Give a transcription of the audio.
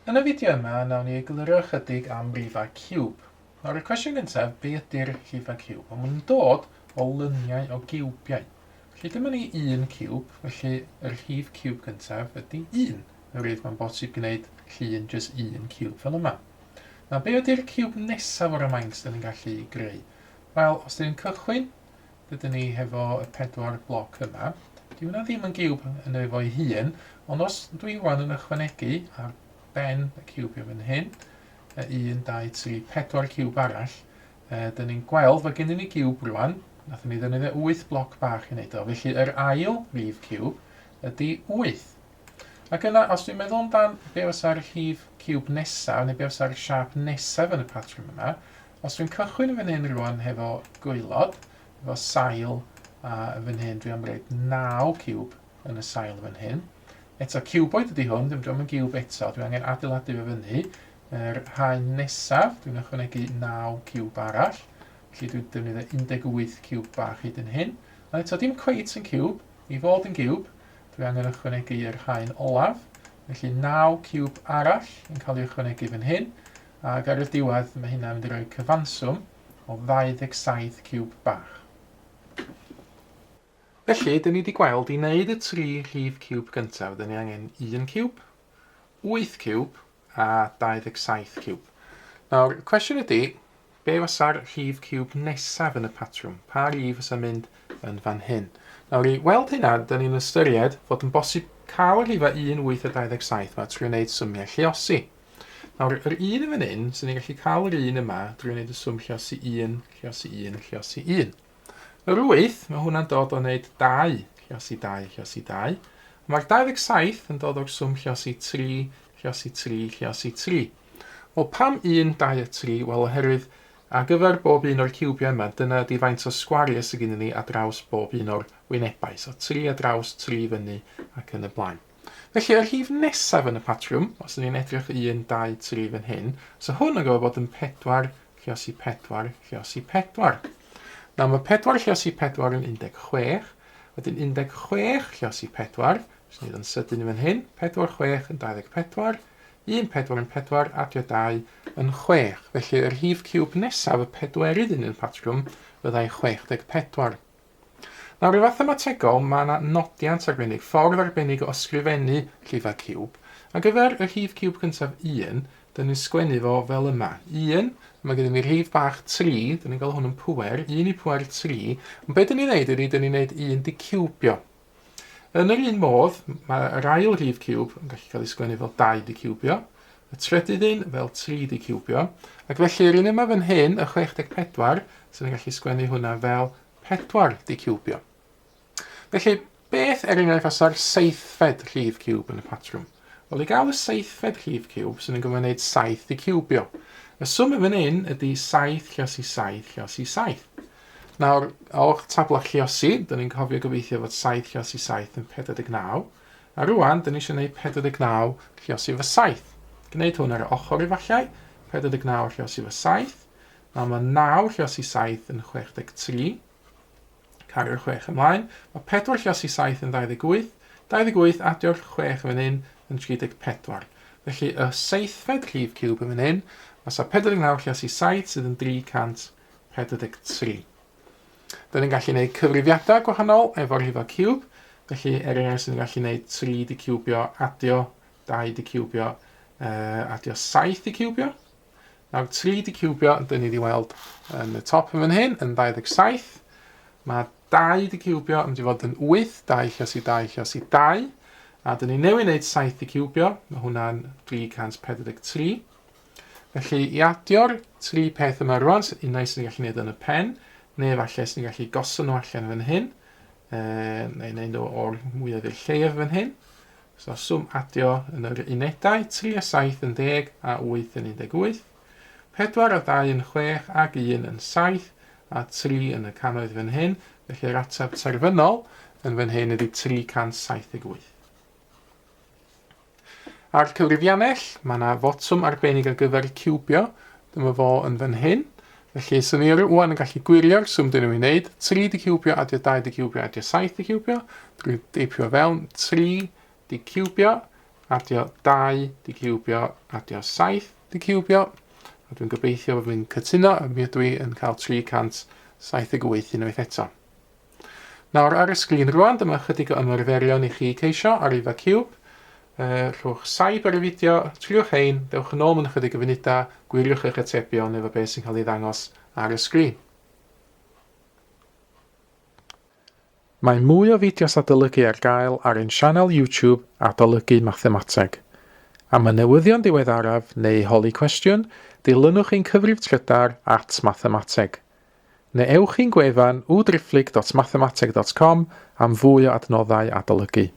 Yn y fideo yma, nawn ni egluro ychydig am rifau ciwb. Nawr, y cwestiwn gyntaf, be ydy'r rhifau ciwb? Wel, maen nhw'n dod o lyniau o giwbiau. Felly dyma ni un ciwb, felly y rhif ciwb gyntaf ydy 1. Oherwydd mae'n bosib gwneud llun jyst un ciwb fel yma. Nawr, be ydy'r ciwb nesaf o'r maint dyn ni'n gallu greu? Wel, os dyn ni'n cychwyn Dydyn ni hefo y pedwar bloc yma. Dyw hwnna ddim yn giwb yn efo'i hun, ond os dwi rwan yn ychwanegu ar ben y ciwb fan hyn, y 1, 2, 3, 4 ciwb arall, e, dyn ni'n gweld fod gennym ni giwb rwan, nathon ni ddefnyddio 8 bloc bach i wneud o, felly yr ail rif ciwb ydy 8. Ac yna, os dwi'n meddwl amdan be fysa'r rhif ciwb nesaf, neu be fysa'r siâp nesaf yn y patrwm yma, os dwi'n cychwyn yn fan hyn rwan hefo gwaelod, efo sail, a yn fan hyn dwi am roed 9 ciwb yn y sail fan hyn. Eto, ciwboid ydy hwn, ddim dwi'n yn giwb eto, dwi angen adeiladu fe fyny. Yr haen nesaf, dwi'n ychwanegu 9 ciwb arall, felly dwi'n defnyddio 18 ciwb bach hyd yn hyn. Ond eto, dim cweit yn ciwb, i fod yn giwb, Dwi angen ychwanegu yr haen olaf, felly 9 ciwb arall yn cael ei ychwanegu fan hyn, ac ar y diwedd mae hynna'n mynd i roi cyfanswm o 27 ciwb bach. Felly, dyn ni wedi gweld i wneud y tri rhif ciwb gyntaf, dyn ni angen 1 ciwb, 8 ciwb a 27 ciwb. Nawr, y cwestiwn ydy, be fysa'r rhif ciwb nesaf yn y patrwm? Pa rif fysa'n mynd yn fan hyn? Nawr, i weld hynna, dyn ni'n ystyried fod yn bosib cael y rhifau 1, 8 a 27 yma trwy wneud symiau lluosi. Nawr, yr un yn fan hyn, sy'n ni'n gallu cael yr un yma drwy wneud y swm lluosi 1, lluosi 1, lluosi 1. Yr 8, mae hwnna'n dod o wneud 2, lluosi 2, lluosi 2. Mae'r 27 yn dod o'r swm lluosi 3, lluosi 3, lluosi 3. Wel, pam 1, 2 a 3? Wel, oherwydd ar gyfer bob un o'r ciwbiau yma, dyna ydy faint o sgwariau sydd gennym ni ar draws bob un o'r wynebau. So 3 ar draws, 3 fyny ac yn y blaen. Felly, y rhif nesaf yn y patrwm, os ydyn ni'n edrych 1, 2, 3 fan hyn, so hwn yn gorfod bod yn 4 lluosi 4 lluosi 4. Nawr mae 4 lluosi 4 yn 16, wedyn 16 lluosi 4, os wneud yn sydyn i fan hyn, 4, 6 yn 24, 1, 4 yn 4, adio 2 yn 6. Felly y rhif ciwb nesaf, y pedwerydd un yn y patrwm, fyddai 64. Nawr, yn fathemategol, mae yna nodiant arbennig, ffordd arbennig o ysgrifennu rhifau ciwb. Ar gyfer y rhif ciwb cyntaf 1, dyn ni'n sgwennu fo fel yma. 1, mae gennym ni rhif bach 3, dyn ni'n gael hwn yn pwer, 1 i pwer 3. Ond beth dyn ni'n neud ydy, dyn ni'n neud 1 di ciwbio. Yn yr un modd, mae yr ail rhif ciwb yn gallu cael ei sgwennu fel 2 di ciwbio, y trydydd un fel 3 di ciwbio, ac felly yr un yma fan hyn, y 64, sy'n ni'n gallu sgwennu hwnna fel 4 di ciwbio. Felly, beth er enghraifft fasa'r seithfed rhif ciwb yn y patrwm? Wel, i gael y seithfed rhif ciwb, sy'n ni'n gorfod gwneud 7 di ciwbio. Y swm yn fan hyn ydy 7 lliosi 7 lliosi 7. Nawr, o'ch tabla lliosi, dyn ni'n cofio gobeithio fod 7 lliosi 7 yn 49. A rwan, dyn ni eisiau gwneud 49 lliosi fy 7. Gwneud hwn ar y ochr efallai, 49 lliosi fy 7. Nawr mae 9 lliosi 7 yn 63. Cario'r 6 ymlaen. Mae 4 lliosi 7 yn 28. 28 adio'r 6 yn fan hyn yn 34. Felly y seithfed rhif ciwb yn fan hyn, fysa 49 lliosi 7 sydd yn 343. Dyn ni'n gallu gwneud cyfrifiadau gwahanol efo'r rhifau ciwb. Felly, er enghraifft, sy'n gallu gwneud 3 di ciwbio, adio 2 di ciwbio, uh, adio 7 di ciwbio. Nawr 3 di ciwbio, dyn ni wedi weld yn y top yn fan hyn, yn 27. Mae 2 di ciwbio yn mynd i fod yn 8, 2 lliosi 2 lliosi 2. A dyn ni newydd wneud 7 di ciwbio, mae hwnna'n 343. Felly, i adio'r tri peth yma rwan, unai sy'n ni'n gallu gwneud yn y pen, neu efallai sy'n ni'n gallu gosod nhw allan fan hyn, e, neu wneud nhw o'r mwyaf i'r lleiaf fan hyn. So swm adio yn yr unedau, 3 a 7 yn 10 a 8 yn 18, 4 a 2 yn 6 ac 1 yn 7 a 3 yn y cannoedd fan hyn, felly yr ateb terfynol yn fan hyn ydy 378. Ar cyfrifiannell, mae yna fotwm arbennig ar gyfer ciwbio. Dyma fo yn fan hyn. Felly, swn i rwan yn gallu gwirio'r swm dyn nhw'n ei wneud. 3 di ciwbio, adio 2 di ciwbio, adio 7 di ciwbio. Drwy deipio fewn 3 di ciwbio, adio 2 di ciwbio adio 7 di ciwbio. A dwi'n gobeithio bod fi'n cytuno a mi ydw i yn cael 378 unwaith eto. Nawr ar y sgrin rwan, dyma ychydig o ymarferion i chi ceisio ar Rifa Ciwb. Uh, rhowch saib ar y fideo, triwch hein, dewch yn ôl mewn ychydig o funudau, gwiriwch eich atebion efo beth sy'n cael ei ddangos ar y sgrin. Mae mwy o fideos adolygu ar gael ar ein sianel YouTube Adolygu Mathemateg. Am y newyddion diweddaraf neu holi cwestiwn, dilynwch ein cyfrif trydar at mathemateg. Neu ewch i'n gwefan www.mathemateg.com am fwy o adnoddau adolygu.